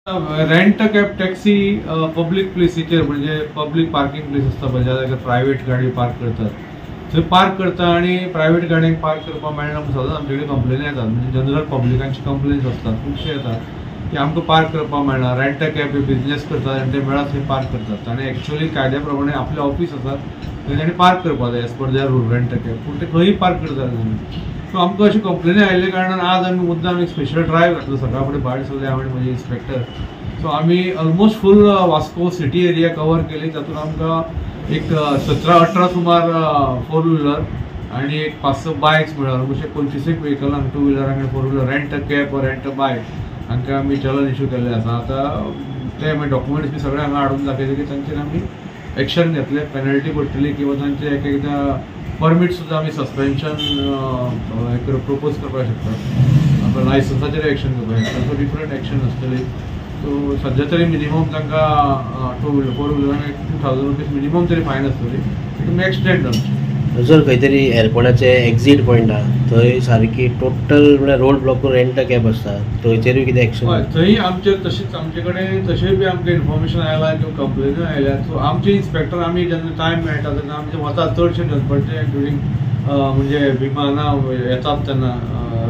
Rent a cab taxi public प्लेसीचेर म्हणजे public parking place आसता पळय, ज्या जाग्यार प्रायवेट गाडी पार्क करतात थंय पार्क करता आनी प्रायवेट गाडयांक पार्क करपाक मेळना म्हूण सदांच आमचे कडेन कंप्लेनी येतात. म्हणजे जनरल पब्लिकांची कंप्लेन्स आसतात खुबशे येतात की आमकां पार्क करपाक मेळना, रेंट अ कॅब बिजनेस करतात आनी ते मेळत थंय पार्क करतात. आनी एक्चुअली कायद्या प्रमाणे आपलें ऑफीस आसा थंय तांणी पार्क करपाक जाय as per their rule rent a cab, पूण ते खंयूय पार्क करतात. सो आमकां अशी कंप्लेनी आयिल्ल्या कारणान आज आमी मुद्दाम एक स्पेशल ड्रायव्ह घातलो. सकाळ फुडें भायर सरले हांव आनी म्हजे इन्स्पेक्टर. सो आमी almost full Vasco city area cover केली. तातूंत आमकां एक 17-18 सुमार फोर व्हिलर आनी एक 5-6 बायक्स मेळ्ळ्यो. ऑलमोस्ट एक 25 व्हेकलांक टू व्हिलर आनी four wheeler rent a cab or rent a bike हांकां आमी चलन इशू केल्लें आसा. आतां ते मागीर डॉक्युमेंट्स बी सगळे हांगा हाडून दाखयले की तांचेर आमी एक्शन घेतले, पेनल्टी पडटली किंवा तांचे एक एकदां परमीट सुद्दां आमी सस्पेन्शन प्रपोज करपाक शकतात, लायसन्साचेर एक्शन करपाक शकता. सो डिफरंट एक्शन आसतली. सो सद्या तरी मिनिमम तांकां टू व्हिलर फोर व्हिलरांक 2000 रुपीज मिनिमम तरी फायन आसतली. तुमी एक्सटेंड आमची जर खंय तरी एअरपोर्टाचे एक्झीट पॉयंट आहा थंय सारकी टोटल म्हळ्यार रोड ब्लॉक करून रेंट अ कॅब आसता, थंयचेरूय कितें एक्शन? हय, थंय आमचेर तशीच आमचे कडेन तशेंय बी आमकां इन्फॉर्मेशन आयलां किंवा कंप्लेन्यूय आयल्या. सो आमचे इन्स्पेक्टर आमी जेन्ना टायम मेळटा तेन्ना आमचे वतात चडशे दनपारचे ड्युरींग म्हणजे विमानां येतात तेन्ना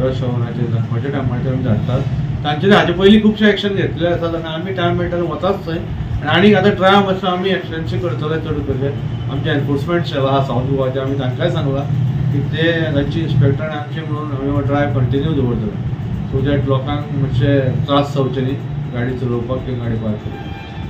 रश आवराचेर दनपारच्या टायमाचेर आमी धाडटात. तांचेर हाचे पयलीं खुबशे एक्शन घेतलेले आसात आनी आमी टायम मेळटा तेन्ना वताच थंय. आनी आतां ड्रायव्ह मातसो आमी एक्सटेन्शन करतले चड कशें आमचे एनफोर्समेंट सेल आहा सावथ गोवाचे, आमी तांकांय सांगलां की ते तांची इन्स्पेक्टर आनी आमचे म्हणून आमी ड्रायव्ह कंटिन्यू दवरतले सो that लोकांक मातशे त्रास जावचे न्ही गाडी चलोवपाक किंवा गाडी पार्क करपाक.